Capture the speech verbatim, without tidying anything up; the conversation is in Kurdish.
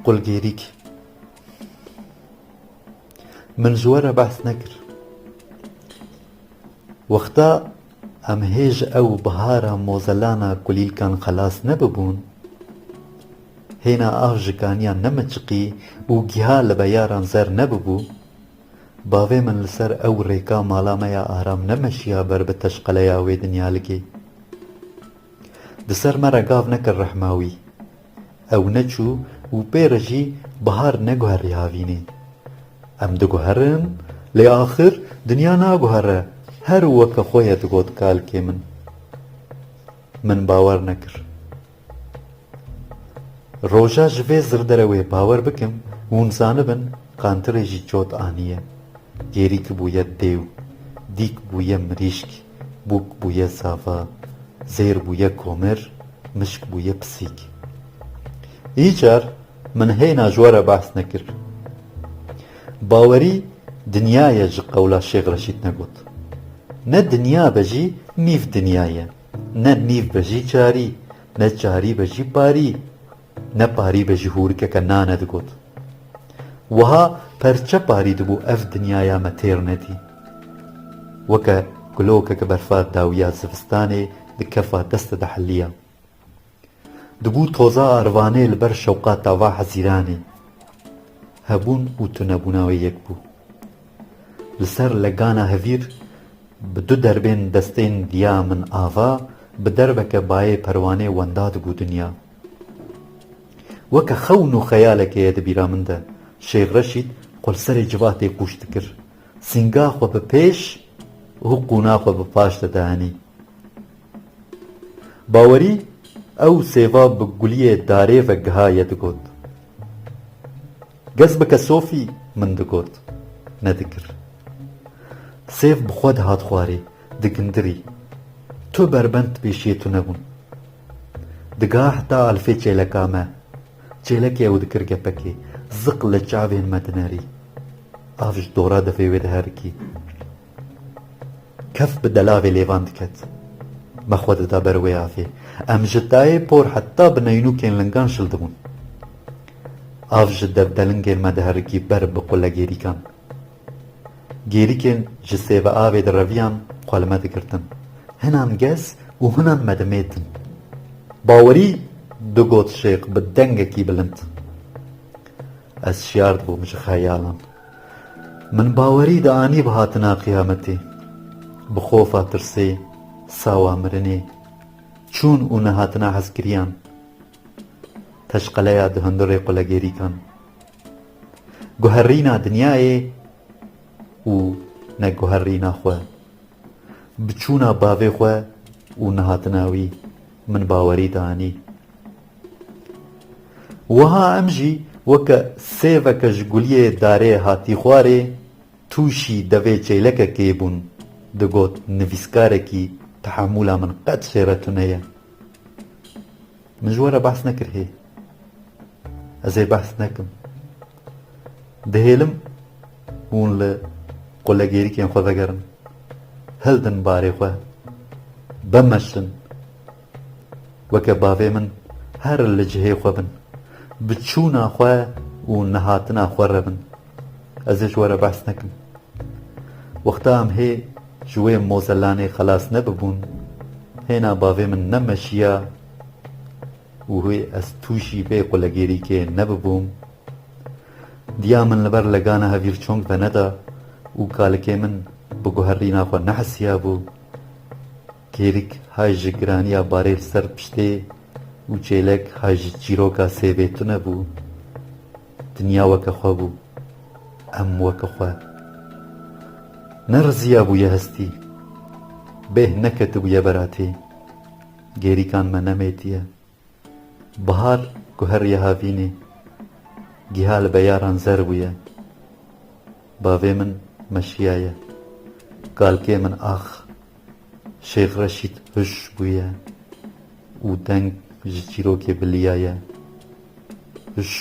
Qulgêrîk. Min ji we re behs nekir. Wexta em hê ji ew bihara mozelana kulîlkan xelas nebibûn, hêna av ji kaniyan nemiçiqî û giha li beyaran zer nebibû, bavê min li ser ew rêka mala me ya aram nemeşiya ber bi teşqeleya wê dinyalikê. Di ser me re gav nekir rehma wî. Ew neçû û pê re jî bihar neguherî havînê. Em diguherin, lê axir dinya naguhere, her weke xwe ye, digot kalkê min. Min bawer nekir. Roja ji vê zirdere wê bawer bikim, hûn zanibin, qantirê jî cot aniye. Gêrîk bûye dêw, dîk bûye mirîşk, bûk bûye zava, zêr bûye komir, mişk bûye pisîk. Îcar min hêna ji we re behs nekir. Bawerî dinya ye ji qewla Şêx Reşîd negot. Ne dinya be jî nîv dinya ye. Ne nîv be jî çarî, ne çarî be jî parî, ne parî be jî hûrikeke nane digot. Wiha perçe parî dibû ev dinyaya me têr nedî. Weke kulokeke berfa dawiya zivistanê di kefa dest de heliya. Dibû toza arvanê li ber şewqa tava hezîranê. Hebûn û tunebûna wê yek bû. Li ser legana hevîr bi du derbên destên diya min ava, bi derveke bayê perwanê wenda dibû dinya. Weke xewn û xeyalekê ye di bîra min de, Şêx Reşîd xwe li serê civatê qûş dikir. Sînga xwe bi pêş û qûna xwe bi paş de dianî. Bawerî ew sêva bi guliyê darê ve gihaye digot. Gez bike Sofî, min digot. Nedikir. Sêv bi xwe dihat xwarê, digindirî. Tu berbend pêşiyê tunebûn. Diga heta alfê çêleka me. Çêlekê ew dikir gepekê, ziq li çavên me dinerî. Av ji dora devê wê diherikî. Kef bi delavê lêvan diket. Me xwe dida ber wê avê. Em ji tayê por heta bi neynûkên lingan şil dibûn. Av ji devdelingên me diherikî ber bi qulegêrîkan. Gêrîkên ji sêve avê direviyan xwe li me digirtin. Hinan gez û hinan me dimêtin. Bawerî, digot Şêx bi dengekî bilind. Ez şiyar dibûm ji xeyalan. Min bawerî dianî bi hatina qiyametê, bi xofa tirsê, sawa mirinê, çûn û nehatina hezkiriyan, teşqeleya di hundirê qulegêrîkan, guherîna dinyayê û neguherîna xwe. Bi çûna bavê xwe û nehatina wî min bawerî dianî. Wiha em jî weke sêveke ji guliyê darê hatî xwarê, tûşî devê çêlekekê bûn, digot, nivîskarekî tehemûla min qet jê re tune ye. Min ji we re behs nekir hê. Ez ê behs nekim. Dihêlim hûn li qulegêrîkên xwe vegerin. Hildin barê xwe. Bimeşin. Weke bavê min her li cihê xwe bin. Bi çûna xwe û nehatina xwe re bin. Ez ê ji we re behs nekim. Wexta em hê ji wê mozelanê xelas nebibûn, hêna bavê min nemeşiya û hê ez tûşî vê qulegêrîkê nebibûm, diya min li ber legana hevîrçong veneda û kalikê min bi guherîna xwe nehisiyabû. Gêrîk hay ji giraniya barê li ser piştê û çêlek hay ji çîroka sêvê tune bû. Dinya weke xwe bû. Em weke xwe. Ne riziya bûye hestî. Bêh neketibûye beratê. Gêrîkan me nemêtiye. Bihar guheriye havînê. Giha li beyaran zer bûye. Bavê min meşiyaye. Kalkê min ax. Şêx Reşîd huş bûye û deng ji çîrokê biliyaye. Huş,